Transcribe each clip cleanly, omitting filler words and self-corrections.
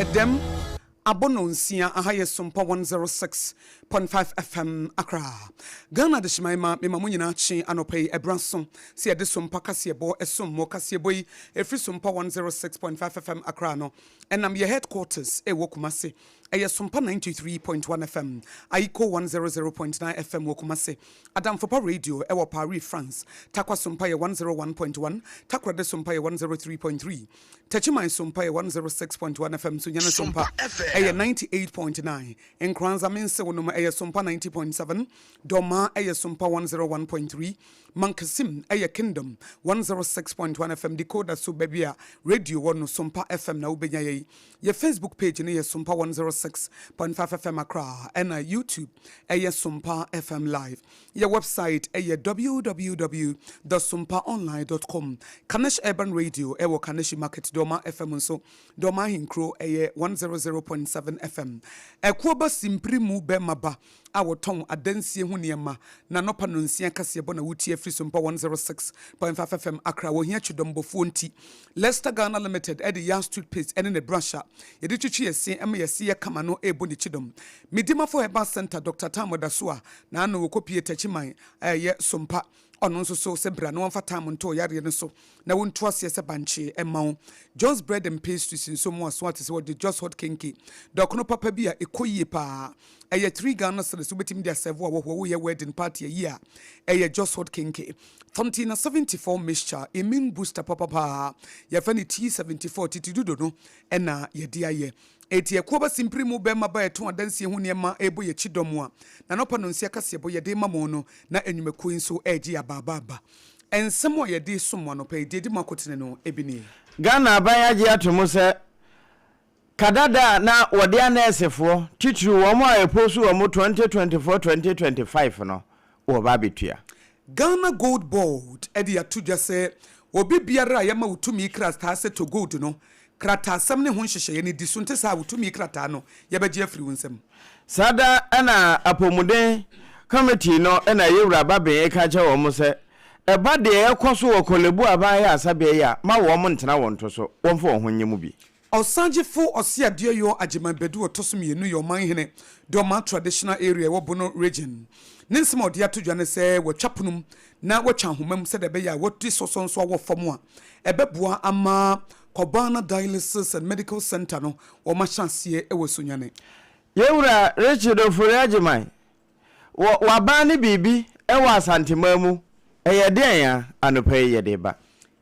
Ɛdɛm abɔ nɔnsia aha yɛ Sompa 106.5 FM Accra. Ghana adehyeman ma mema mo nyinaa kye anɔpa yi ɛberɛ aso sɛ yɛde Sompa kaseɛbɔ ɛsom mo. Kaseɛbɔ yi ɛfiri Sompa 106.5 FM Accra no ɛnam yɛ headquarters ɛwɔ Kumasi. Ɛyɛ Sompa 93.1 FM, Ayiko 100.9 FM wɔ Kumasi, Adamfopa Radio ɛwɔ Paris, France, Tarkwa Sompa yɛ 101.1, Takoradi Sompa yɛ 103.3, Techiman Sompa yɛ 106.1 FM, Sunyani Sompa ɛyɛ 98.9, Nkoranza Mensew nom ɛyɛ Sompa 90.7, Dormaa ɛyɛ Sompa 101.3, Mankasim ɛyɛ Kingdom 106.1 FM, Decoder so baabi a radio wɔ no Sompa FM na wobɛnya yɛi. Yɛ Facebook page no yɛ Sompa 106.5 FM Accra ɛna YouTube ɛyɛ Sompa FM Live. Yɛ website ɛyɛ www dot sompaonline dot com. Kanesh Urban Radio ɛwɔ Kaneshi Market, Dormaa FM nso Dormaa Ahenkuro ɛyɛ 100.7 FM. Ɛkuo ba Simpiri mu bɛma ba a wɔtɔn adansie ho nneɛma na anɔpa nnɔnsia kaseɛbɔ na wotie afiri Sompa 106.5 FM Accra. Wɔhia kyidɔmbɔfoɔ nti, Lester Ghana Limited de Yas Toothpaste ne ne brush a yɛde twitwi yɛn se ma yɛn se yɛ kama no rebɔ ne kyidɔm. Medimafo Herbal Centre Dɔkta Tam da so a n'ano wɔ Kopie Takyiman a ɛyɛ Sompa Ɔno nso so sɛ bra na wɔmfa tam nto wo yareɛ no so na wontu aseɛ sɛ bankye mma wo. John's Bread and Pastries nso mmoa so ate sɛ wɔde John's Hot Kenke, dɔkono papa bi a ɛkɔ yie paa. Ɛyɛ 3 Ghana cedis, wobɛtumi de asɛvo awɔhoɔ, woyɛ wedding party ayi a, ɛyɛ John's Hot Kenke. Thontina 74 Mixture, immune booster papa paa, yɛfrɛ no T74, titi dodo no na yɛde ayɛ. Enti ɛkoɔ ba simpiri mu bɛmma ba ɛtɔn adansie ho nneɛma rebɔ yɛn akyi dɔm a, n'anɔpa nonsia kaseɛbɔ yɛde rema mo no, na nnwumakuo yi nso regye yɛn abaabaaba. Nsɛm a yɛde resom mo anɔpa yi, deɛ ɛdi mu akotene no bi nie. Ghana aban agye ato mu sɛ ka dada a na wɔde anɛɛsefoɔ, titiriw wɔn a ɛposu wɔn 2024-2025 no, wɔreba abɛtua. Ghana Gold Board de ato dwa sɛ obi biara a yɛma wo tumi krataa sɛ tɔ gold no, krataasɛm ne ho nhyehyɛeɛ no di so, nte saa a wo tumi krataa no yɛbɛgye afiri wo nsam. Saa da na apɔmuden committee no na Yewura Baben reka akyerɛ wɔn sɛ ɛba deɛ ɛrekɔ so wɔ Korle Bu Aban Ayaresabea yi a, ma wɔn ntena wɔn to so, wɔmfa wɔn ho nyɛ mu bi. Ɔsagyefo Ɔseadeɛyɔ Agyeman Badu ɔtɔ so mienu yɛ ɔmanhene Dormaa Traditional Area ɛwɔ Bono Region. Ne nsɛm a ɔde ato dwa ne sɛ wɔatwa pono mu na wɔatwa ahoma mu sɛdeɛ ɛbɛyɛ a wɔde sɔsɔ nso awɔ fam a ɛbɛboa ama Kɔbana Dialysis and Medical Centre no wɔahyɛ aseɛ wɔ Sunyani. Yɛn wura Richard Ofori Agyeman, wɔ w'aban ne biribi wɔ Asanteman mu, ɛyɛ deɛn a anɔpa yi yɛde reba?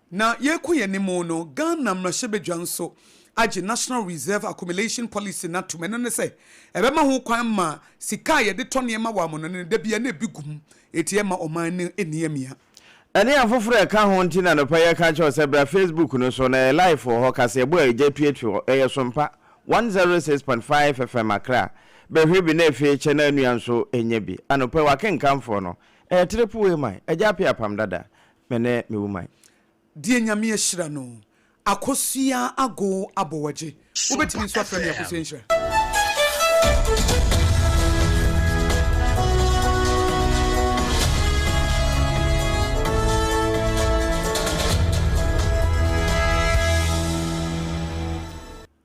Na yɛrekɔ yɛn anim no, Ghana mmarahyɛbadwa nso agye National Reserve Accumulation Policy no atom. Ɛno ne sɛ, ɛbɛma ho kwan ma sika a yɛde tɔ nneɛma wɔ amannɔne no, da biara na ebi gu mu, enti ɛmma ɔman no nni amia. Ɛne afoforo a ɛka ho nti na anɔpa yi yɛka kyerɛ wo sɛ bra Facebook no so na yɛ live wɔ hɔ, kaseɛbɔ a egya tuatua hɔ, ɛyɛ Sompa 106.5 FM Accra. Bɛhwɛ bi na afei kyɛ na anua nso nya bi. Anɔpa yi w'akenkanfoɔ no, ɛyɛ Triple A man, Agya Appiah Apam Dada. Me ne me woman. Deɛ Nyame ahyira no. Akosua Ago Abowagye. Wobɛtumi nso afrɛ me Akosua Nhyira.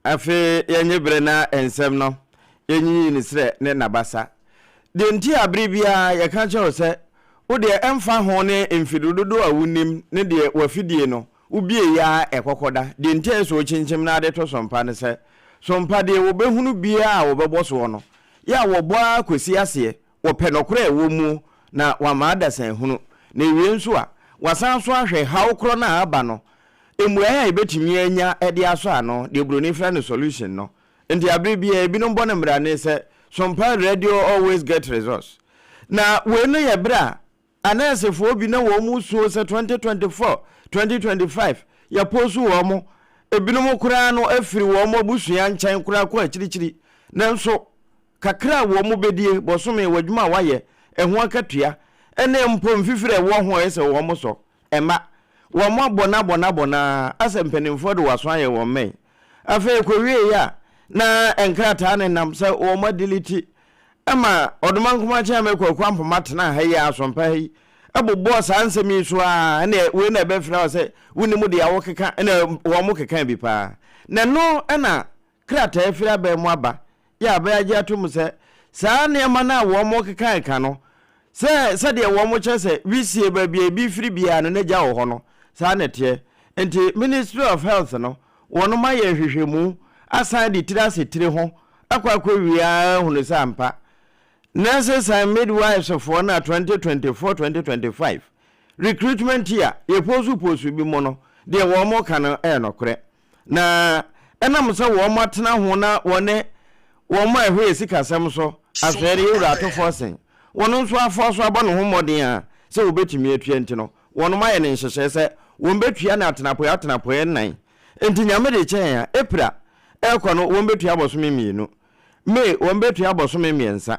Afei yɛnnye bere na nsɛm no yɛnyiyi ne serɛ ne n'abasa. Deɛ nti a bere biara yɛka kyerɛ wo sɛ wo deɛ ɛmfa ho ne mfidoo dodoɔ a wonim ne deɛ w'afidie no wobieeɛ ara ɛkɔkɔda, deɛ nti a ɛsɛ sɛ wokyinkyim na ade to sompa ne sɛ, sompa deɛ wɔbɛhunu biara a wɔbɛbɔ soɔ no, yɛ a wɔbɔ ara kɔsi aseɛ, wɔpɛ nɔkorɛ a ɛwɔ muo na wɔama adasa ahunu, na ɛwie nso a, wɔasan nso ahwɛ haw korɔ no a aba no Mmuae a yebetumi anya de asɔ ano, deɛ Buroni frɛ no solution no, nti bere biara ebinom bɔ no mmrane sɛ, Sompa radio always get results. Na wei no yɛ bere a anɛɛsefoɔ bi na wɔn resuo sɛ 2024, 2025 yɛposu wɔn, ebinom koraa no afiri wɔn abusua nkyɛn koraa kɔ akyirikyiri, nanso kakra a wɔn bɛdie bɔsome wɔ adwuma a wɔayɛ, ɛho akatua, ne mpo mfifire a ɛwɔ ho a ɛyɛ sɛ wɔn sɔ. Mma wɔn abɔ no abɔ no abɔ no ara asɛ mpanimfoɔ de wɔn aso ayɛ wɔn mmɛn. Afei ɛkɔwieeɛ a, na nkrataa nenam sɛ wɔn adelete. Ɛma Ɔdomankoma Kyeame Kwaku Ampoma tenaa ha yi ara, Asɔmpa ha yi, bobɔɔ saa nsɛm yi so ara, ɛnna wei na ɛbɛfrɛ wo sɛ wonnim deɛ wokeka, ɛnna wɔn keka bi paa. Na ɛno na. krataa afiri aban mu aba yɛ a bɛagye atom sɛ saa nneɛma no a wɔkeka no, sɛ sɛdeɛ wɔkyerɛ sɛ wisie baabi a ebi firi biara no n'agya wɔ hɔ no, saa na ɛteɛ. Nti Ministry of Health no, wɔnom ayɛ nhwehwɛmu asan de tiri ase tiri ho akɔ akɔwie ara hunu sɛ ampa Nurses and Midwives foɔ no a 2024-2025 recruitment year yɛposu posu bi mu no, deɛ wɔn ka no ɛyɛ nɔkorɛ. Na ɛnam sɛ wɔn atena ho na wɔne wɔn a ɛhwɛ yɛ sikasɛm so asɔeɛ no yɛwura Ato Forson wɔn nso afoa so abɔ ne ho mmɔden a sɛ wɔbɛtumi atua nti no, wɔnom ayɛ no nhyehyɛe sɛ wɔn bɛtua no atenapoeɛ atenapoeɛ nnan. Nti Nyame de kyɛn a, April ɛrekɔ no wɔn bɛtua bɔsome 2, May wɔn bɛtua bɔsome 3,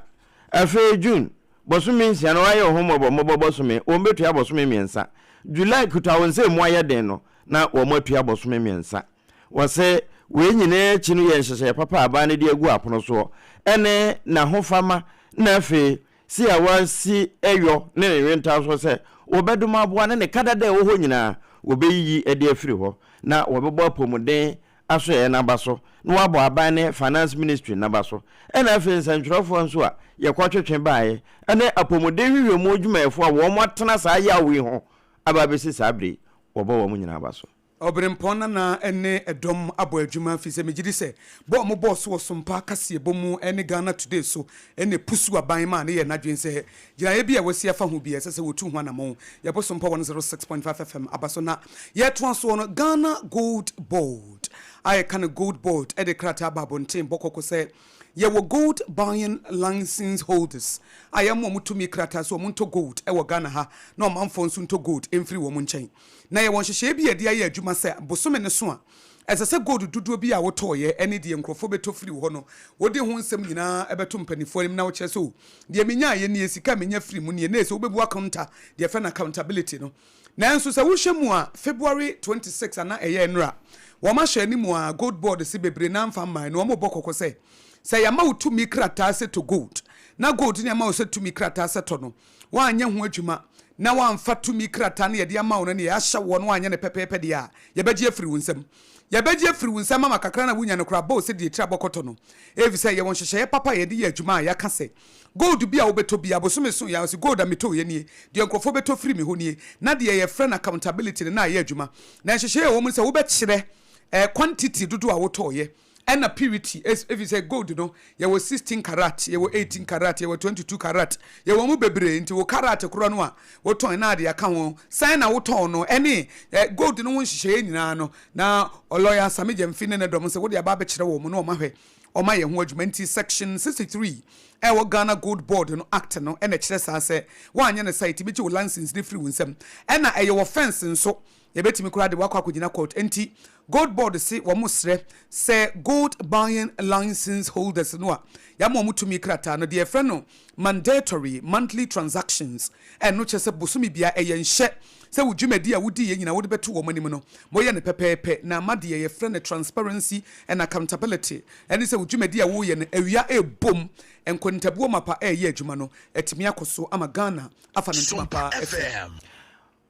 afei June bɔsome 6 no wɔayɛ wɔn ho mmɔbɔ mmɔbɔ bɔsome wɔn bɛtua bɔsome 3, July kuta wɔn sɛ emu ayɛ den no na wɔn atua bɔsome 3. Wɔse wei nyinaa akyi no yɛ nhyehyɛeɛ papa a aban no de agu apono soɔ ɛne n'ahofama na afei si a wasi yɔ ne ne nwentaw so sɛ wɔbɛdom aboa ne ne kadada a ɛwɔ hɔ nyinaa wɔbɛyiyi de afiri hɔ na wɔbɛbɔ apɔmuden asoɛeɛ no aba so na wɔabɔ aban ne Finance Ministry no aba so ɛna afei nsɛntwerɛfoɔ nso a yɛkɔtwetwe baeɛ ne apɔmuden nhwehwɛmu adwumayɛfoɔ a wɔn atena saa yaw yi ho aba abɛsi saa bere yi, wɔbɔ wɔn nyinaa aba so. Ɔberempɔn Nana ne ɛdɔm abɔ adwuma firi sɛ megye di sɛ bɔ a wɔbɔɔ so wɔ Sompa kaseɛbɔ mu ne Ghana Today so na ɛpusu aban maa no yɛɛ n'adwene sɛ gyinaeɛ bi a wɔasi afa ho biara ɛsɛ sɛ wɔtu ho anamɔn. Yɛbɔ Sompa 106.5 FM aba so na yɛtoa soɔ no, Ghana Gold Board a yɛka no Gold Board de krataa aba abɔnten bɔ kɔkɔ sɛ yɛwɔ gold buying license holders a yɛama wɔn tumi krataa sɛ wɔntɔ gold wɔ Ghana ha na ɔmanfoɔ nso ntɔ gold mfiri wɔn nkyɛn. Na yɛwɔ nhyehyɛeɛ bi a yɛde ayɛ adwuma sɛ bosome no so a, ɛsɛ sɛ gold dodoɔ bi a wotɔeɛ ne deɛ nkurɔfoɔ bɛtɔ firi wo hɔ no, wode ho nsɛm nyinaa bɛto mpanimfoɔ anim na wokyerɛ sɛ, o, deɛ menyaeɛ nie, sika a menya firii mu nie, na ɛsɛ sɛ wobɛbu akonta, deɛ yɛfrɛ no accountability no. Nanso sɛ wohwɛ mu a, February 26 a na ɛyɛ nnora, wɔahyɛ anim a Gold Board se bebree no ara mfa mmaeɛ no, wɔrebɔ kɔkɔ sɛ, sɛ yɛama wo tumi krataa sɛ tɔ gold, na gold no yɛama wo sɛ tumi krataa sɛ tɔ no, woanyɛ ho adwuma na woamfa tumi krataa no yɛde ama wo no ne yɛahyɛ woɔ no woanyɛ no pɛpɛɛpɛ deɛ a, yɛbɛgye afiri wo nsam. Yɛbɛgye afiri wo nsam ama kakra no a wonya no koraa bɔ wo sɛ deɛ tiri abɔkɔtɔ no. Efisɛ yɛwɔ nhyehyɛeɛ papa a yɛde yɛ adwuma a yɛaka sɛ, Gold bi a wobɛtɔ biara, bosome so yɛ a, ɔse gold a metɔeɛ nie, deɛ nkurɔfoɔ bɛtɔ firi me hɔ nie, na deɛ yɛfrɛ no accountability no na ayɛ adwuma. Na nhyehyɛeɛ a ɛwɔ mu ne sɛ wobɛkyerɛ eh, quantity dodoɔ a wotɔeɛ, Ɛna purity, efisɛ gold no, yɛwɔ 16 karat, yɛwɔ 18 karat, yɛwɔ 22 karat, yɛwɔ mu bebree, nti wo karat korɔ no a wotɔn na ade aka ho, sɛn na wotɔn no, ɛne gold no ho nhyehyɛeɛ nyinaa no, na lawyer Sammy Gyamfi ne ne dɔm sɛ wode aba abɛkyerɛ wɔn na wɔn ahwɛ, wɔn ayɛ ho adwuma. Nti section 63 a ɛwɔ Ghana Gold Board no Act no na ɛkyerɛ saa, sɛ woanyɛ no saa yɛtumi gye wo license no firi wo nsam, ɛna ɛyɛ offence nso. Yɛbɛtumi koraa de wo akɔ akɔgyina court. Enti Gold Board se wɔn srɛ sɛ gold buying license holders no a yɛama wɔn tumi krataa no, deɛ yɛfrɛ no mandatory monthly transactions, ɛno kyerɛ sɛ bosome biara ɛyɛ nhyɛ sɛ wo dwumadi a wodiiɛ nyinaa wode bɛto wɔn anim no, moyɛ no pɛpɛɛpɛ na ama deɛ yɛfrɛ no transparency and accountability, ɛne sɛ wo dwumadi a woreyɛ no awia ɛrebom, nkontabuo mapa ɛreyɛ adwuma no atumi akɔ so ama Ghana afa ne ntoma pa afira.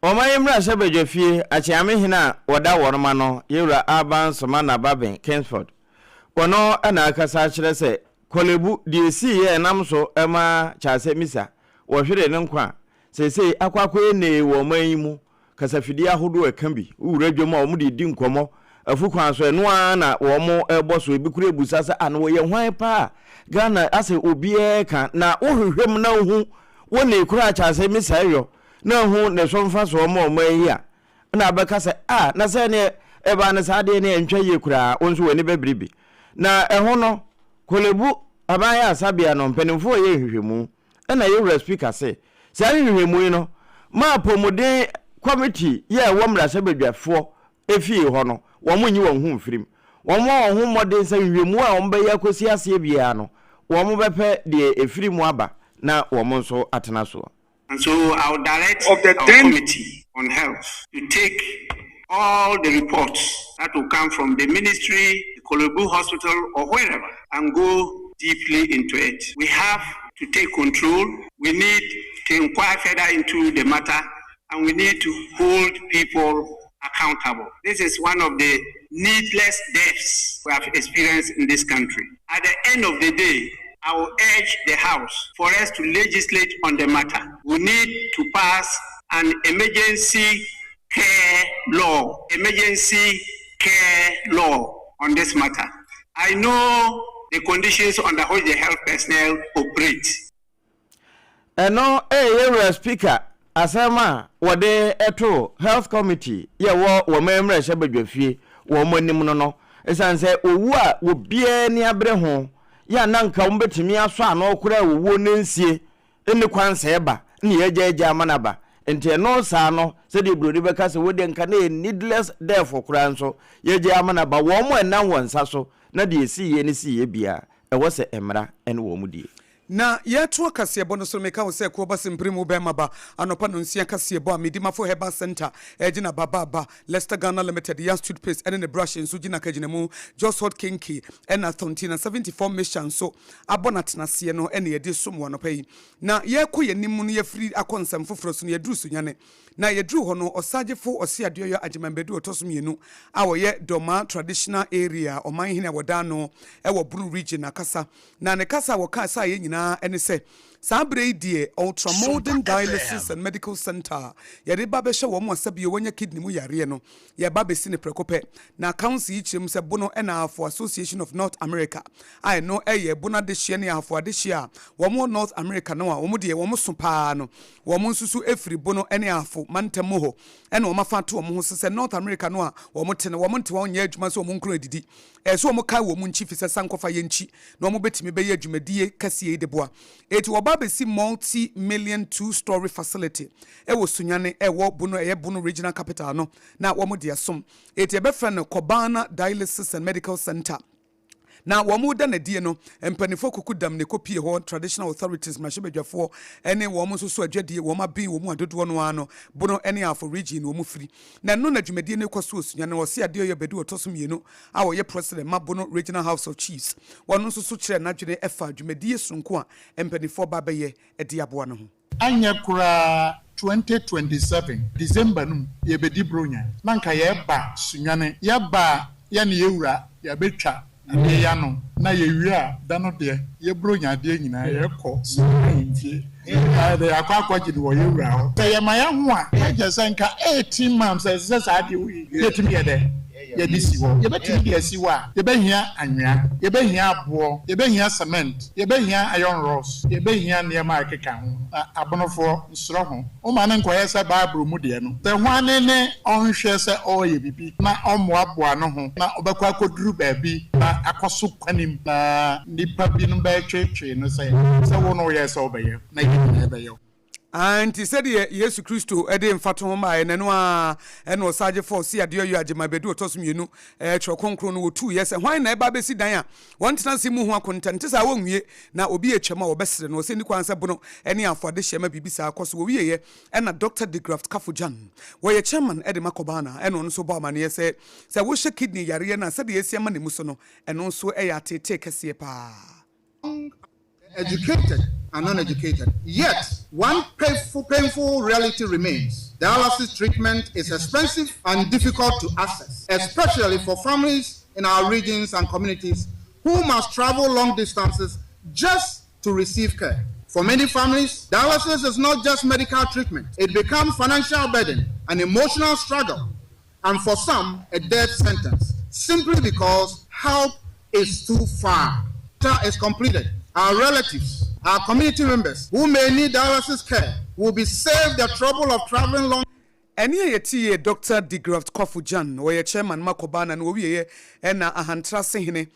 Ɔman yi mmarahyɛbadwafie Akyeame hene a wɔda wɔnom ano, Yewura Alban Sumana Baben Kingsford, wɔno na akasa akyerɛ sɛ Korlebu deɛ ɛsiiɛ a ɛnam so ma Charles Amissah wɔhweree ne nkwa a seesei akɔ akɔyɛ nnee wɔ ɔman yi mu kasafidie ahodoɔ a ɛka bi, wowura dwam a wɔde redi nkɔmmɔ, afu kwan so ɛno ara na wɔrebɔ so, ebi koraa bisa sɛ ah na wɔyɛ hwan paa Ghana asɛ obiara ka na wohwehwɛ mu na wohu wo nee koraa Charles Amissah yɔ na ahu ne so mfasoɔ ma ɔman yi a, ɛna abɛka sɛ, Ah, na sɛ ɛneɛ ɛbaa no saa deɛ ɛneɛ ɛntwa yie koraa, wo nso w'ani bɛbere bi. Na ɛho no, Korlebu Aban Ayaresabea no mpanimfoɔ reyɛ nhwehwɛmu, ɛna yɛn Wura Speaker se, saa nhwehwɛmu yi no, ma apɔmuden kɔmiti yi a ɛwɔ mmarahyɛbadwafoɔ fie hɔ no, wɔn nyi wɔn ho mfirim. Wɔmmɔ wɔn ho mmɔden sɛ nhwehwɛmu a wɔbɛyɛ akɔsi aseɛ biara no, wɔbɛpɛ deɛ ɛfiri mu aba na wɔn nso atena soɔ. And so I will direct Of the our then committee on health to take all the reports that will come from the ministry, the Korle Bu Hospital, or wherever, and go deeply into it. We have to take control. We need to inquire further into the matter, and we need to hold people accountable. This is one of the needless deaths we have experienced in this country. At the end of the day, I will urge the House for us to legislate on the matter. We need to pass an emergency care law, emergency care law on this matter. I know the conditions under which the health personnel operate. Ɛno yɛ Wura Speaker asɛm a wɔde too Health Committee yɛ wɔ wɔn mmarahyɛbadwafie wɔn anim no no. Ɛsiane sɛ owu a obiara ani abere ho yɛ a na anka wɔbɛtumi asɔ ano koraa owuo no nsie nni kwan sɛ ɛba na yɛagyaagyaa ama no aba. Nti ɛno saa no sɛdeɛ buroni bɛka sɛ wei deɛ nka na ɛyɛ needless death koraa nso yɛagyae ama no aba. Wɔn a ɛnam wɔn nsa so na deɛ ɛsiiɛ no siiɛ biara ɛwɔ sɛ mmara ne wɔn die. Na yɛretoa kaseɛbɔ no so no, meka wo sɛ Kuo Basimpire mu bɛrima ba anɔpa nonsia kaseɛbɔ a Medimafo Herbal Centre ɛregyina ba ba ba, Lester Ghana Limited, Yas Toothpaste ɛne ne brush nso gyina kagyinamu, Jos Hot Kinky ɛna Thontina 74 Mixture nso abɔ no atenaseɛ no ɛna yɛde som wo anɔpa yi. Na yɛrekɔ yɛn anim no yɛafiri akɔ nsɛm foforɔ so no yɛduru Sunyani. Na yɛduruu hɔ no Ɔsagyefo Ɔseadeɔyɔ Agyeman Badu a ɔtɔ so mmienu a ɔyɛ Dormaa Traditional Area Ɔmanhene a wɔda ano wɔ Bono Region akasa. Na ne kasa a wɔkaa saeɛ nyinaa ne sɛ, saa berɛ yi deɛ Ultramodern Dialysis and Medical Centre a yɛde ba bɛhyɛ wɔn a sɛbio wɔanya kidney mu yareɛ no, yɛreba abɛsi no prɛko pɛ. Na Council yi kyerɛ mu sɛ Bono na Ahafo Association of North America a ɛno yɛ Bono adehyeɛ ne Ahafo adehyeɛ a wɔn wɔ North America no a wɔn deɛ wɔn so paa no, wɔn nso so firi Bono ne Ahafo mantam mu hɔ na wɔn afa ato wɔn ho so sɛ North America no a wɔn te no wɔn nte hɔ nyɛ adwuma sɛ wɔn nkunu adidi. Ɛyɛ sɛ wɔn kae wɔn nkyi fisɛ sankɔfa yɛ nkyi na wɔn bɛtumi bɛyɛ adwumadie kɛseɛ yi de boa. Eti wɔba abɛsi multi million two storey facility wɔ Sunyani ɛwɔ Bono ɛyɛ Bono regional capital no na wɔn de asom. Eti yɛbɛfrɛ no Kobana Dialysis and Medical Centre. Na wɔn reda no adie no, mpaninfoɔ kuku dam na ɛkɔpie hɔ, traditional authorities, mmarahyɛbadwafoɔ ne wɔn nso so adwadie, wɔn aben wɔn mu a dodoɔ no ara no Bono ne Ahafo region na wɔn firi. Na ɛno na dwumadie no rekɔ so wɔ Sunyani. Ɔse Adeoye Badu ɔtɔ so mmienu a ɔyɛ President ma Bono Regional House of Chiefs. Ɔno nso so kyerɛɛ n'adwene ɛfa dwumadie sononko a mpaninfoɔ ba bɛyɛ de aboa no ho. Anyɛ koraa 2027 December no mu yɛbɛdi Bronya na nka yɛba Sunyani. Yɛba a yɛne yɛwura yɛabɛtwa adeɛ yi ano na yɛwie a da no deɛ yɛ Bronya adeɛ nyinaa yɛkɔ Sunyani ahemfie na yɛde akɔ akɔgye no wɔ yɛwura hɔ. Sɛ yɛma yɛho a na kyerɛ sɛ nka 18 months a ɛsɛ sɛ saa adeɛ wei yɛtumi yɛ dɛ yɛde si hɔ. Yɛbɛtumi de asi hɔ a, yɛbɛhia anwea, yɛbɛhia aboɔ, yɛbɛhia cement, yɛbɛhia iron rods, yɛbɛhia nneɛma a ɛkeka ho. Na abonofoɔ, nsrɛ ho, momma no nkɔyɛ sɛ Bible mu deɛ no, sɛ hwane ne ɔnhwɛ sɛ ɔreyɛ biribi na ɔmmoaboa ne ho na ɔbɛkɔ akɔduru baabi na akɔso kwanim na nnipa binom bɛtweetwee no sɛ, sɛ wo na woyɛɛ sɛ wobɛyɛ na yɛn nyinaa yɛbɛyɛ. Enti sɛdeɛ Yesu Kristo de mfatoho maeɛ no, ɛno ara na ɔsagyefɔɔ se adeɛ ɔyɔ agyema bɛdu ɔtɔ so mmienu Twerɛ Kronkron no wɔtuiɛ sɛ, Hwan na ɛba abɛsi dan a wɔntena ase mmu ho akonta? Nte saa, wɔnwie, na obi retwam a wɔbɛsere no. Ɔsɛ nni kwan sɛ bono ne afo adehyeɛ ma biribi saa kɔ so. Wɔwieɛ na Dɔkta DeGraft Kafo-Gyan, wɔyɛ chairman de ma Cobana, ɛna ɔno nso bɔɔ amaneɛ sɛ, sɛ wohyɛ kidney yareɛ no a, sɛdeɛ ɛsi ama ne mu so no, ɛno nso yɛ ateetee kɛseɛ paa. Educated and uneducated. Yet, one painful, painful reality remains. Dialysis treatment is expensive and difficult to access, especially for families in our regions and communities who must travel long distances just to receive care. For many families, dialysis is not just medical treatment. It becomes financial burden, an emotional struggle, and for some, a death sentence, simply because help is too far. Is completed. Our relatives, our community members who may need dialysis care will be saved the trouble of traveling long. Ɛnne a yɛte yɛ Dɔkta DeGraft Kwafu Gyan, ɔyɛ Chairman ma Kɔbana na ɔwieɛ ɛna Ahantrase hene,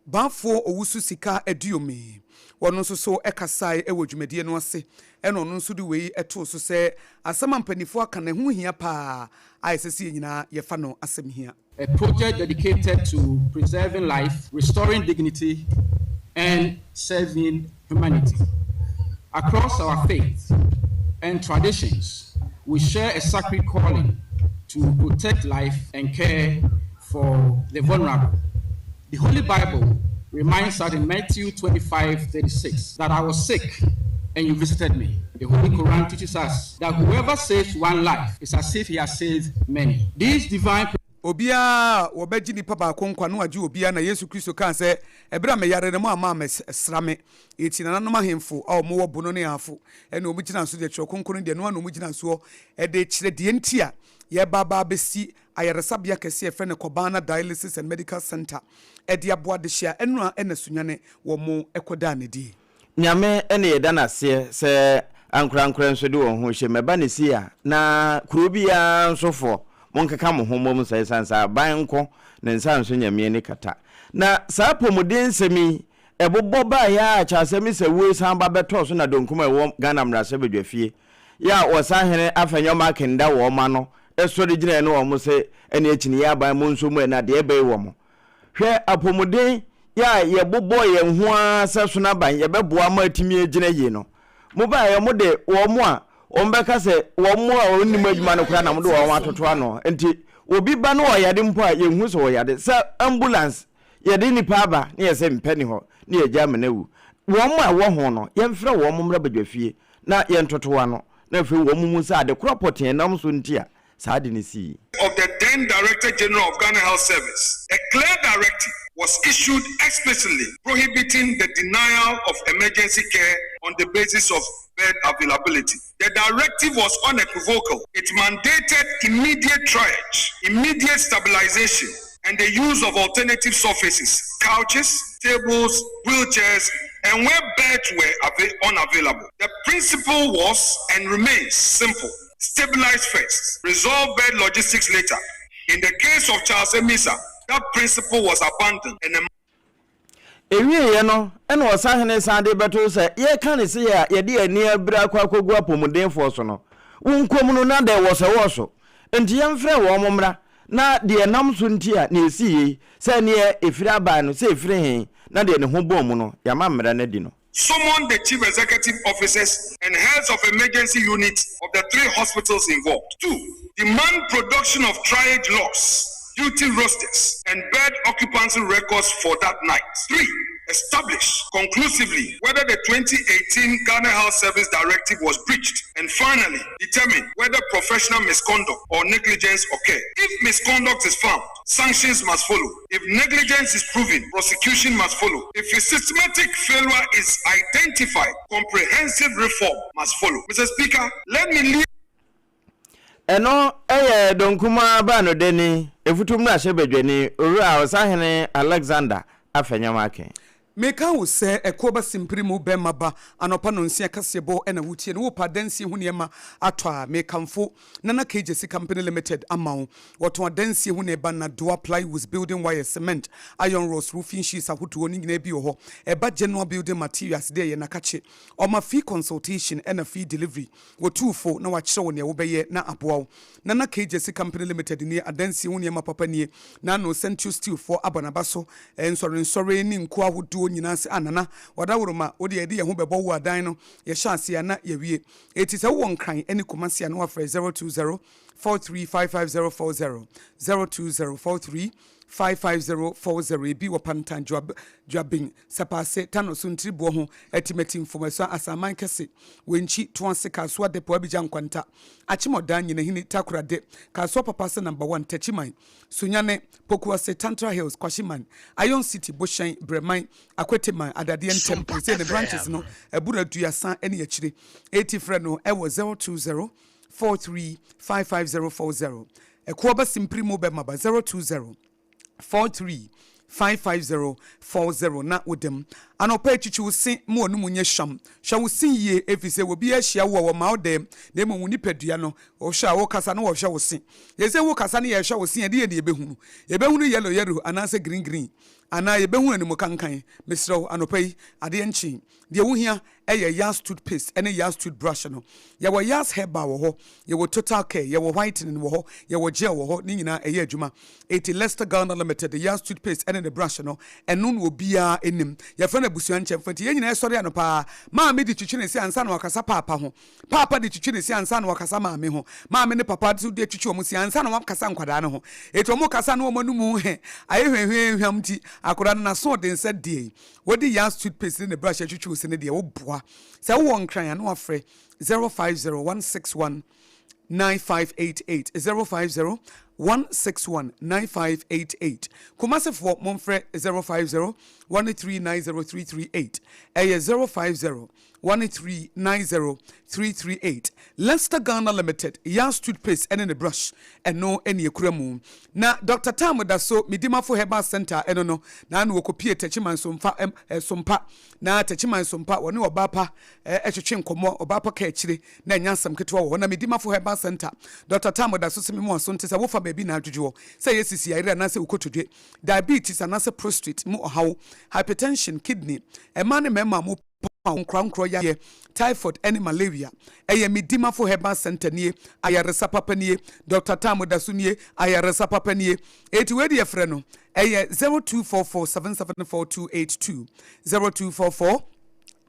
Baafoɔ Owusu Sika Aduomi. Ɔno nso so kasae wɔ dwumadie no ase ɛna ɔno nso de wei too so sɛ asɛm a mpaninfoɔ aka no ɛho hia paa a ɛsɛ sɛ yɛn nyinaa yɛfa no asɛm hia. A project dedicated to preserving life, restoring dignity, and serving humanity. Across our faith and traditions, we share a sacred calling to protect life and care for the vulnerable. The Holy Bible reminds us in Matthew 25 36 that I was sick and you visited me. The Holy Quran teaches us that whoever saves one life is as if he has saved many. These divine Obiara a wɔbɛgye nipa baako nkwa no agye obiara na Yesu Kristo kaa sɛ, Ɛberɛ a meyare no, moamma ammɛsra me. Enti nananom ahemfo a wɔwɔ Bono ne Ahafo ne wɔn gyina so deɛ Twerɛ Kronkron no deɛ ɛno ara na wɔgyina soɔ de rekyerɛ deɛ nti a yɛreba aba abɛsi ayaresabea kɛseɛ a yɛfrɛ no Kɔbaana Dialysis and Medical Centre de aboa adehyeɛ a ɛno ara na Sunyani wɔn kɔdaa no adie. Nyame ne yɛda no aseɛ sɛ ankorankorɛ nso de wɔn ho hyɛ mu. Ɛba no sei a, na kuro biara nso foɔ, monkeka mo ho mmom nsa ɛsiane sɛ aban nko ne nsa nso Nyame ani kata. Na saa apɔmuden nsɛm yi, ɛbobɔ baeɛ ara kyɛ asɛm yi sɛ woi san ba bɛtɔɔ so na Donkum a ɛwɔ Ghana mmarahyɛbadwafie yɛ a Ɔsahene Afenyo Markin da wɔn ano sɔre gyinaeɛ ne wɔn se ɛne akyiniiɛ aban monso mu ɛ na deɛ ɛba yi wɔ mo Hwɛ apɔmuden yɛ a yɛbobɔɔ yɛn ho ara sɛ sono aban yɛbɛboa ma atumi agyina yie no. Mobaeɛ mode wɔn a wɔbɛka sɛ wɔn a wɔnnim adwuma no koraa na mode wɔn atoto ano. Nti obi ba na ɔyare mpo a yɛnhu sɛ ɔyare. Sɛ ambulance yɛde nnipa aba na yɛsɛ mpɛ ni hɔ na yɛgya ama no awu. Wɔn a ɛwɔ ho no yɛmfrɛ wɔn mmra badwafie na yɛntoto ano na afei wɔn mu sɛ ade korɔ pɔtee nam so nti a saa ade no sii. Of the then Director General of Ghana Health Service, a clear directive was issued explicitly prohibiting the denial of emergency care on the basis of bed availability. The directive was unequivocal. It mandated immediate triage, immediate stabilization, and the use of alternative surfaces, couches, tables, wheelchairs, and where beds were unavailable. The principle was and remains simple. Stabilize first, resolve bed logistics later. In the case of Charles Amissah, that principle was abandoned and a Ɛwieeɛ no, ɛna ɔsahene san de bɛtoo sɛ, Yɛreka no sei a yɛde yɛn ani abiri akɔ akɔgu apɔmudenfoɔ so no, wo nkɔm no na dɛn wɔ sɛ wɔ so? Enti yɛmfrɛ wɔn mmra, na deɛ ɛnam so nti a nea ɛsii yei, sɛ neɛ ɛfiri aban no, sɛ ɛfiri he, na deɛ ne ho bɔɔ mu no, yɛama mmara no adi no. Summon the chief executive officers and heads of emergency units of the three hospitals involved. 2. Demand production of triage logs, duty rosters, and bed occupancy records for that night. 3. Establish conclusively whether the 2018 Ghana Health Service Directive was breached. And finally, determine whether professional misconduct or negligence occurred. If misconduct is found, sanctions must follow. If negligence is proven, prosecution must follow. If a systematic failure is identified, comprehensive reform must follow. Mr. Speaker, let me leave. Ɛno yɛ Donkumaa baanodani, Efutu mmarahyɛbadwani, Owura Ɔsahene Alexander Afenyo-Markin. Meka wo sɛ ɛkoɔ ba simpiri mu bɛma ba anɔpa nonsia kaseɛbɔ na wotie no wopɛ adansie ho nneɛma atɔ a mekamfo Nana K Gyasi Company Limited ama wo wɔtɔn adansie ho nneɛba nnadoa plywoods building wires cement iron rods roofing sheets ahodoɔ ne nyinaa bi wɔ hɔ ɛba general building materials deɛ yɛ nakakye ɔma fee consultation ɛna fee delivery Wɔtu wo fo na wɔakyerɛ wo nea wobɛyɛ na aboa wo. Nana K. Gyasi Company Limited nie, adansie ho nneɛma papa nie. N'ano Sɛntio Steel foɔ abɔ n'aba so. Nsɔrensɔre ne nkuo ahodoɔ nyinaa ase. Ah Nana, w'adaworoma, wo deɛ yɛde yɛn ho bɛbɔ wo adan no, yɛhyɛ aseɛ a na yɛawie. Enti sɛ wowɔ Nkran ne Kumasi a na woafrɛ 020 4355040, 020 4355040. Ebi wɔ Pantan, Juabeng, Sɛpaase, Tano so, Ntiriboɔ ho, Atimati, Mfomɛsoa, Asaman Kɛse, Wenkyi, Toase, Kasoa Depot, Abidjan Nkwanta, Akyemɔdan, Nyinahini, Takorade, Kasoa Papaase Number One, Takyiman, Sunyane, Pokuase, Tantra Hills, Kwashiman, Iron City, Bohyɛn, Brɛman, Akweteman, Adadeɛ Ntɛm, Seesei ne branches no abura aduasa ne akyire. Eti frɛ no wɔ 020 43 55040. Ɛkoɔ ba simpiri mu bɛma ba 020. 43 550 40 na woda mu. Anɔpa yi, kyekye wo se ma w'anom nyɛ hwam. Hwɛ wo se yie, efisɛ obi ahyia wo a, wɔmma wo dɛm, na mmom wo nipadua no, wɔhwɛ a, wokasa na wɔhwɛ wo se. Seesei wokasa na yɛhwɛ wo se a, ɛdeɛn na yɛbɛhunu? Yɛbɛhunu yellow yellow anaasɛ green green, anaa yɛbɛhunu animukankan? Mesrɛ wo, anɔpa yi, adeɛ nkyee. Deɛ wohia yɛ Yas toothpaste ne Yas toothbrush no. Yɛwɔ Yas herbal wɔ hɔ, yɛwɔ total care, yɛwɔ whitening wɔ hɔ, yɛwɔ gel wɔ hɔ, ne nyinaa ɛyɛ adwuma. Eti Lester Ghana Limited de Yas toothpaste ne ne brush no, ɛno na obiara nim. Yɛfrɛ no abusua nkyɛmfa nti yɛn nyinaa yɛsɔre anɔpa ara, maame de twitwi ne se ansa na wakasa paapa ho, paapa de twitwi ne se ansa na wakasa maame ho, maame ne papa nso de twitwi wɔn se ansa na wɔakasa nkwadaa no ho. Eti wɔkasa na wɔn anum he ayɛ hwɛnhwɛnhwam nti akwadaa no n'aso ɔden sɛ deɛn. Wode Yas toothpaste ne ne brush atwitwi wo se no deɛ, woboa. aba. Sɛ wowɔ Nkran a na wafrɛ 050 161 9588, 050 161 9588. Kumasefoɔ momfrɛ 050 1390 338, ɛyɛ 050 1390338 Lester Ghana Limited, Yas Toothpaste ɛne ne brush, ɛno ɛne ɛkura mu. Na Doctor Tam da so Medimafo Herbal Centre ɛno no, na ano wɔkɔpie Techiman Somfa ɛm ɛ Sompa. Na Techiman Sompa wɔne ɔbaa pa ɛ ɛtwetwe nkɔmmɔ, ɔbaa pa ka akyire na ɛnyɛ asɛm ketewa wɔ hɔ. Na Medimafo Herbal Centre, Doctor Tam da so se me mo aso nte sɛ wofa baabi na adwodwoɔ, sɛ ɛyɛ sisi ayere anaasɛ wo kotodwe, diabetes anaasɛ prostrate mu ɔhaw, hypertension, kidney, mmaa ne mmarima a mo. Paw nkorankorɔ yareɛ, typhoid ne malaria. Ɛyɛ me Dimafo Herbal Centre nie, ayaresa papa nie. Doctor Tam da so nie, ayaresa papa nie. Eti wei deɛ frɛ no, ɛyɛ 0244 774282, 0244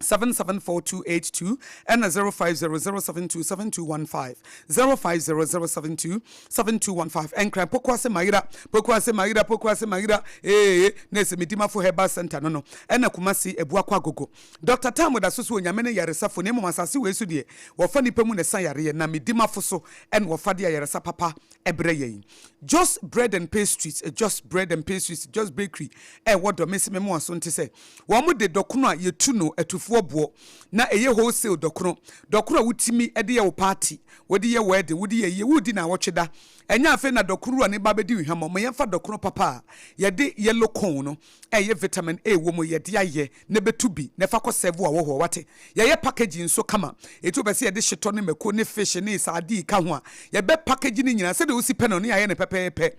774282 ɛna 050 072 7215, 050 072 7215. Nkran Pokuase Mayera, Pokuase Mayera, Pokuase Mayera, ee, na ɛsɛ Medimafo Herbal Centre no no, ɛna Kumasi Abuakwa Agogo. Doctor Tam da so sɛ Onyame ne yaresafo na mmom asase wei so deɛ wɔfa nnipa mu na ɛsa yareɛ na Medimafo so na wɔfa de ayaresa papa brɛ yɛn. Jos Bread and Pastries, Jos Bread and Pastries, Jos Bakery ɛwɔ dɔ mese me moa so nte sɛ wɔn de dɔkono a yɛtu no atufoɔ boɔ na ɛyɛ wholesale dɔkono, dɔkono a wotumi de yɛ wo party, Wode yɛ wedding, wode yɛ ayie, woredi naawɔtwe da. Ɛnyɛ afei na dɔkono wura no ba abɛdi hwammɔ. Ma yɛmfa dɔkono papa a yɛde yellow corn no a ɛyɛ vitamin A wɔ mu yɛde ayɛ na bɛtu bi na fa kɔ serve ahɔhoɔ. Wate? Yɛyɛ packaging nso kama. Enti wopɛ sɛ yɛde hyetɔ ne mako ne fish ne sardine ka ho a, yɛbɛ package ne nyinaa sɛdeɛ wosi pɛ no na yɛayɛ no pɛpɛɛpɛ.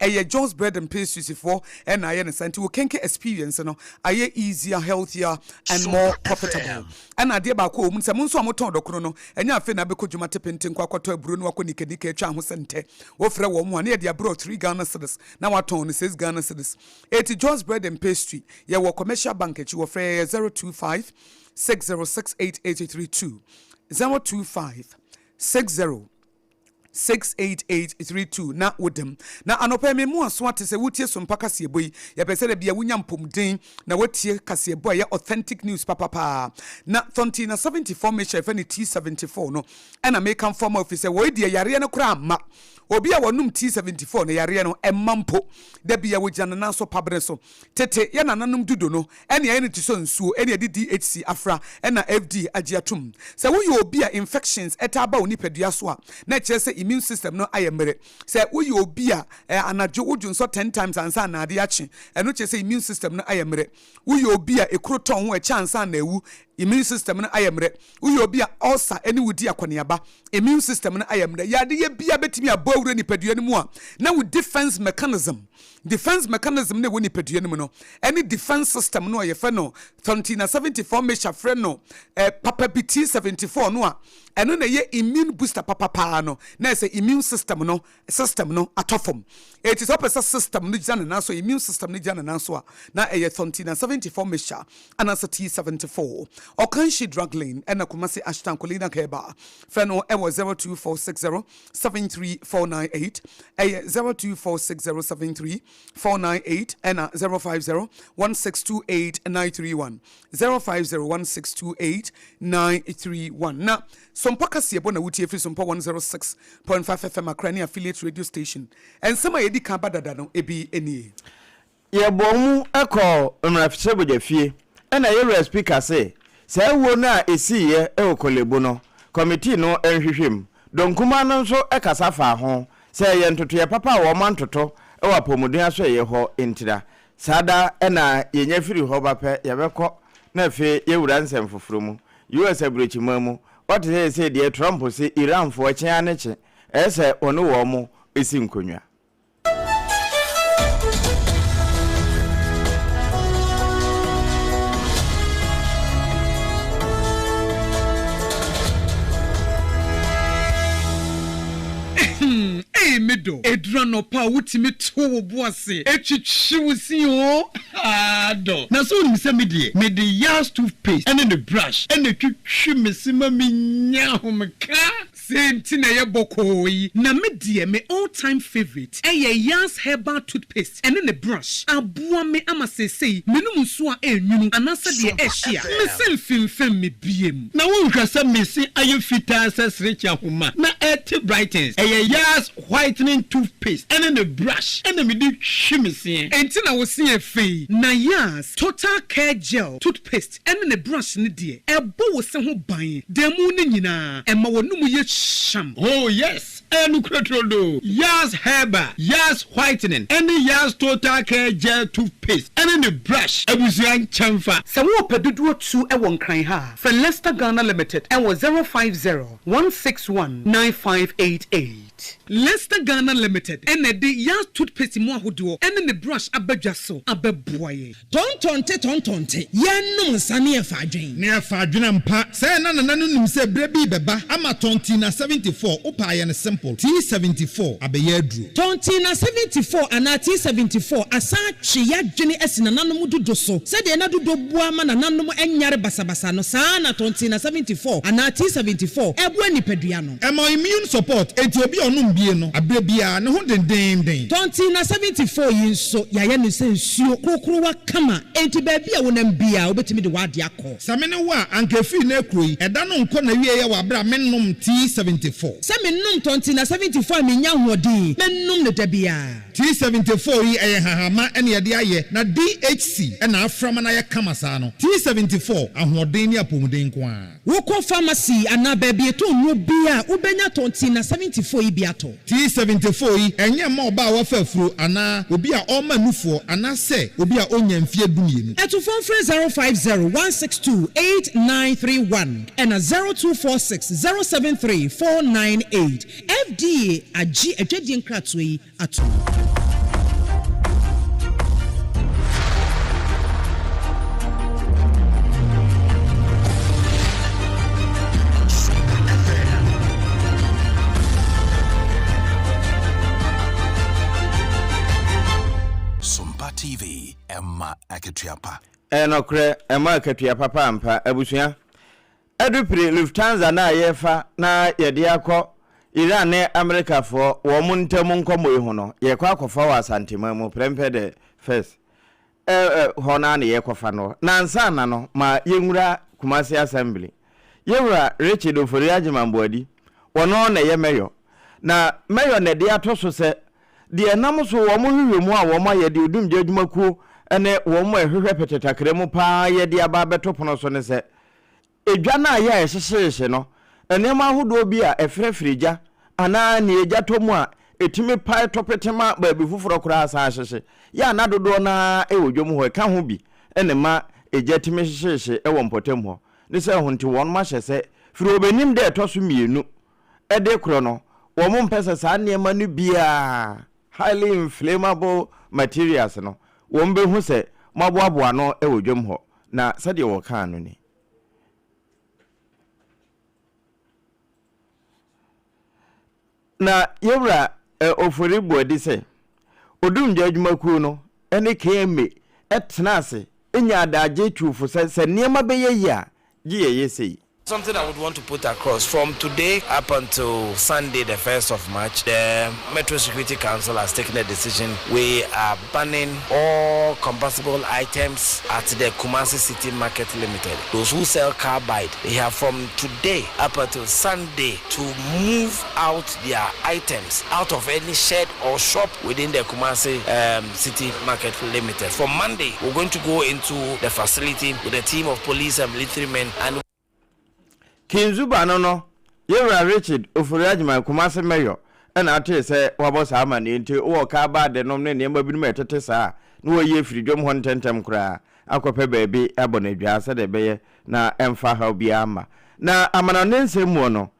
Ɛyɛ John's Bread and Pastries foɔ na ayɛ no saa nti wo kenke experience no ayɛ easier, healthier and more profitable. Ɛna adeɛ baako a ɛwɔ mu ne sɛ mo nso a motɔn dɔkono no, ɛnyɛ afei na abɛkɔ dwuma tepenten kɔ akɔtɔ aburo na wakɔ nikanika atwa ho sɛ ntɛ. Wofrɛ wɔn a, na yɛde abrɛ wo 3 Ghana cedis na watɔn no 6 Ghana cedis. Eti John's Bread and Pastry, yɛwɔ Commercial Bank akyi, wɔfrɛ yɛn 025 6068832, 025 60 68832 na wodam. Na anɔpa yi me mu aso ate sɛ wotie Sompa kaseɛbɔ yi. Yɛpɛ sɛ da bia wonya mpomden na woatie kaseɛbɔ a ɛyɛ authentic news papapaa. Na Thontina 74 mehyɛ yɛfrɛ no T74 no ɛna mekamfo ama wo firi sɛ woi deɛ yareɛ no koraa mma. Obi a wɔnom T74 no yareɛ no ɛmma mpo. Da bia wogyina ne nan so pabene so. Tete yɛ nananom dudo no ɛne ayɛ no te sɛ nsuo ɛne yɛde DHC afra ɛna FDA agye atom. Sɛ woyɛ obi a infections ɛtaa ba wo nipadua so a na ɛkyerɛ sɛ immune system no ayɛ mmerɛ. Sɛ woyɛ obi a anadwo wo dwonsɔ ten times ansa na adeɛ akye ɛno kyerɛ sɛ immune system no ayɛ mmerɛ. Woyɛ obi a ekuro tɔ ho ɛkyɛ ansa na awu immune system no ayɛ mmerɛ. Woyɛ obi a ulcer ɛne wo di akɔneaba immune system no ayɛ mmerɛ. Yadeɛ biara bɛtumi abɔ awura nipadua no mu a na wo defense mechanism Defense mechanism no a ɛwɔ nipadua no mu no ne defense system no a yɛfrɛ no Thontina 74 Mesha frɛ no eh, papa bi T74 no a ɛno na ɛyɛ immune booster papa paa no na ɛsɛ immune system no system no atɔ fam. Eti sɛ wopɛ sɛ system no gyina ne nan so, immune system no gyina ne nan so a na ɛyɛ Thontina 74 Mesha anaasɛ T74. Ɔkanhyi Drug Lane ɛna Kumasi Ashton Colina Herbal. Frɛ no ɛwɔ 02460 73498 ɛyɛ 0246073498 ɛna 0501628931 0501628931 na Sompa kaseɛbɔ na wotie firi Sompa 106.5 FM Accra ne affiliate radio station. Nsɛm a yɛdi kan ba dada no ebi nie. Yɛbɔɔ mu kɔɔ mmarahyɛbadwafie ɛna yɛwura speaker se saa wuo no a ɛsiiɛ wɔ Korle-Bu no, committee no nhwehwɛ mu. Dɔm kumaa no nso kasa faa ho sɛ ɛyɛ ntotoeɛ papa a wɔn antoto wɔ apɔmuden asoɛeɛ hɔ ntira. Saa da na yɛnya firi hɔ ba pɛ yɛbɛkɔ na afei yɛawura nsɛm foforɔ mu. US aburokyiman mu, woate sɛ seesei deɛ Trump se Iranfoɔ kye ara ne kye, ɛyɛ sɛ ɔne wɔn si nkonnwa. Ei me dɔ, ɛduru anɔpa a wotumi to wo bo ase twitwi wo se oo, haa dɔ. Na sɛ wonim sɛ me deɛ, mede Yas toothpaste ne ne brush na ɛtwitwi me se ma menya ahomeka. Sei nti na ɛyɛ bɔkɔɔ yi. Na me deɛ me all time favourite ɛyɛ Yaz herbal toothpaste ɛne ne brush. Aboa me ama seesei menom nsuo a ɛnwunu anaasɛ deɛ ɛhye a, me se mfimfam me biem. Na wonhwɛ sɛ me se ayɛ fitaa sɛ serekye ahoma na ɛte brightens. Ɛyɛ Yaz whitening toothpaste ɛne ne brush ɛna mede twi me seɛ. Enti na wo se yɛ fɛ yi. Na Yaz total care gel toothpaste ɛne ne brush no deɛ, ɛbɔ wo se ho ban da mu no nyinaa, ɛma w'anomu yɛ hyeam. Oh yes, ɛyɛ nokorɛ turodoo. Yaz Herbal, Yaz Whitening ɛne Yaz Total Care Gel Toothpaste ɛne ne brush abusua nkyɛnfa. Sɛ worepɛ dodoɔ tu wɔ Nkran ha a, frɛ Lester Ghana Limited wɔ 050 161 9588. Lester Ghana Limited na ɛde Yaz Toothpaste mu ahodoɔ ne ne brush aba dwa so abɛboa yɛn. Tɔntɔnte tɔntɔnte, yɛnnom nsa ne yɛfa adwen. Ne yɛfa adwen ampa. Sɛɛ na Nana no nim sɛ berɛ bi rebɛba ama Tɔntina 74, wopɛ a yɛ no simple, T74 abɛyɛ aduro. Tɔntina 74 anaa T74 asan atwe y'adwene asi nananom dodo so. Sɛdeɛ na dodo boa ma nananom nyare basabasa no, saa ara na Tɔntina 74 anaa T74 boa nipadua no. Ɛma immune support, enti obi a ɔnom bie no, aberɛ biara, ne ho dendeenden. Tɔntina 74 yi nso, yɛayɛ no sɛ nsuo korokorowa kama, enti baabi a wonam biara, wobɛtumi de w'adeɛ akɔ. Sɛ me ne wo a, anka ɛfiri nnɛ rekuro yi, ɛda no nkɔ n'awieɛ wɔ aberɛ a mennom T74. Sɛ menom Tɔntina 74 a mennya ahoɔden, mɛnom no da biara. T74 yi, ɛyɛ nhahamma na yɛde ayɛ, na DHC na afra ma no ayɛ kama saa no. T74, ahoɔden ne apɔmuden nko ara. Wokɔ pharmacy anaa baabi yɛtɔn nnuro biara a, wobɛnya Tontina 74 yi bi atɔ. T74 yi, ɛnyɛ mma ɔbaa a wafa afuro anaa obi a ɔrema nufoɔ anaasɛ obi a ɔnnya mfeɛ dumienu. Atufoɔ mfrɛ 050 162 8931 ɛna 0246 073 498. FDA agye adwadie nkratoɔ yi atom. Sompa TV, ɛma akatua pa. Ɛyɛ nɔkorɛ, ɛma akatua papa ampa. Abusua, Adupire Lufthansa no a yɛrefa na yɛde akɔ Iran ne Amerikafoɔ wɔn ntam nkɔmmɔ yi ho no, yɛrekɔ akɔfa wɔ Asanteman mu prɛmpɛ the first. Ɛ ɛ hɔ no ara na yɛrekɔfa no. Na ansa na no, ma yɛnwura Kumasi Assembly. Yɛwura Richard Ofori Agyeman Boadi, ɔno na ɛyɛ Mayor. Na Mayor na ɛde ato so sɛ deɛ ɛnam so wɔn nhwehwɛmu a wɔn ayɛ de odumgya adwumakuo ne wɔn a ɛhwehwɛ pɛtɛtakra mu paa yɛ de aba abɛto pono so ne sɛ, Edwa no a ɛyɛ a ɛhyehyeehye no, nneɛma ahodoɔ bi a ɛfrɛfrɛ gya anaa nea egya tɔ mu a ɛtumi pae tɔ pete ma baabi foforɔ koraa san hyehye, yɛ a na dodoɔ no ara wɔ dwam hɔ. Ɛka ho bi na ɛma egya tumi hyehyeehye wɔ mpɔtam hɔ. Ne sɛ ho nti wɔnom ahyɛ sɛ firi Ɔbɛnim da a ɛtɔ so mmienu de korɔ no, wɔmpɛ sɛ saa nneɛma no biara, highly inflammable materials no, wɔbɛhu sɛ moaboaboa ano wɔ dwam hɔ. Na sɛdeɛ wɔkaa no ni. Na Yɛwura Ofori Boadi sɛ, Odumgya adwumakuo no ne KMA tena ase nya adagye tuu fo sɛ, sɛ nneɛma bɛyɛ yie a, gye yɛyɛ sei. Something I would want to put across from today up until Sunday, the 1st of March, the Metro Security Council has taken a decision. We are banning all combustible items at the Kumasi City Market Limited. Those who sell carbide, they have from today up until Sunday to move out their items out of any shed or shop within the Kumasi um, City Market Limited. From Monday, we're going to go into the facility with a team of police and military men and Kinzuba no no, Yewura Richard Ofori Agyeman Kumasi Mayor na atee sɛ wabɔ saa amanneɛ nti wɔ kaa baa de nom ne nneɛma binom a ɛtete saa a na wɔayi afiri dwam hɔ ntɛmntɛm koraa akɔpɛ baabi abɔ no adwaa sɛdeɛ ɛbɛyɛ na ɛmfa haw biara mma. Na amanɔne nsɛm muo no,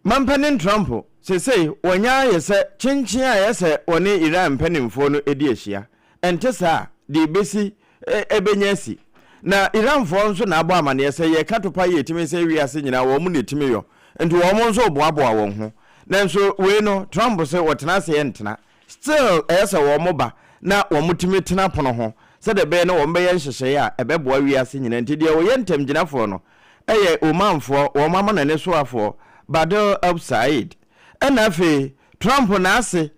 Mampanin Trump seesei wanya ayɛ sɛ kyenkyen a ɛyɛ sɛ wɔne Iran mpanimfoɔ no di ahyia. Ɛnte saa a, deɛ ɛbɛsi bɛnya asi. Na Iranfoɔ nso na abɔ amaneɛ sɛ yɛka topa yi a ɛtumi sɛe wiase nyinaa wɔn na ɛtumi yɔ. Nti wɔn nso reboaboa wɔn ho. Nanso wei no Trump se wɔtena ase ɛntena. Still ɛyɛ sɛ wɔn ba na wɔn tumi tena pono ho sɛdeɛ ɛbɛyɛ na wɔn bɛyɛ nhyehyɛeɛ a ɛbɛboa wiase nyinaa. Nti deɛ ɔyɛ ntamgyinafoɔ no yɛ Omanfoɔ, wɔn amanɔne soafoɔ. Badr Abusaid, ɛna afei Trump n'ase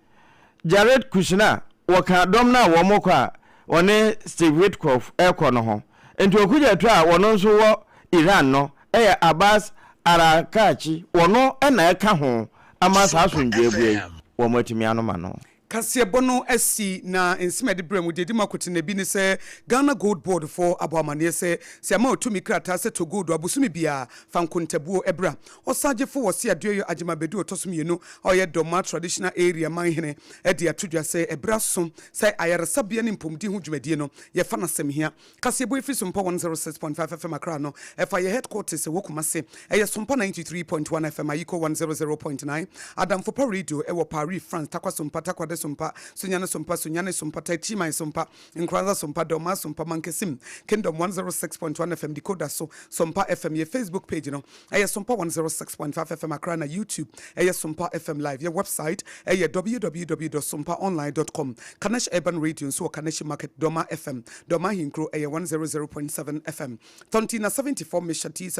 Jared Kushner wɔka dɔm no a wɔkɔ a wɔne Steve Witkoff rekɔ no ho. Nti Okudzeto a wɔno nso wɔ Iran no yɛ Abbas Araghchi, wɔno na ɛka ho ama saa asomdwoeɛ yi wɔatumi anom ano. Kaseɛbɔ no asi na nsem a ɛde brɛ mu deɛ ɛdi mu akotene bi ne sɛ Ghana Gold Board foɔ abɔ amaneɛ sɛ sɛ yɛama wo tumi krataa sɛ tɔ gold a bosome biara fa nkontabuo bra. Ɔsagyefo wɔ Seaduoyo Agyemang Badu ɔtɔ so mmienu a ɔyɛ Dormaa Traditional Area manhene de ato dwa sɛ ɛberɛ aso sɛ ayaresabea ne mpomden ho dwumadie no yɛfa no asɛm hia. Kaseɛbɔ yi firi Sompa 106.5 FM Accra no, ɛfa yɛ headquarters ɛwɔ Kumasi. Ɛyɛ Sompa 93.1 FM, Ayiko 100.9, Adamfopa Radio ɛwɔ Paris, France, Tarkwa Sompa, Takoradi Sompa, Sunyani Sompa, Sunyani Sompa, Techiman Sompa, Nkoranza Sompa, Dormaa Sompa, Mankesim, Kingdom 106.1 FM, Decoder so, Sompa FM. Yɛ Facebook page no ɛyɛ Sompa 106.5 FM Accra na YouTube ɛyɛ Sompa FM Live. Yɛ website ɛyɛ www.sompaonline.com. Kanesh Urban Radio nso wɔ Kaneshie Market, Dormaa FM, Dormaa Ahenkuro ɛyɛ 100.7 FM. Tontina 74 Misha T.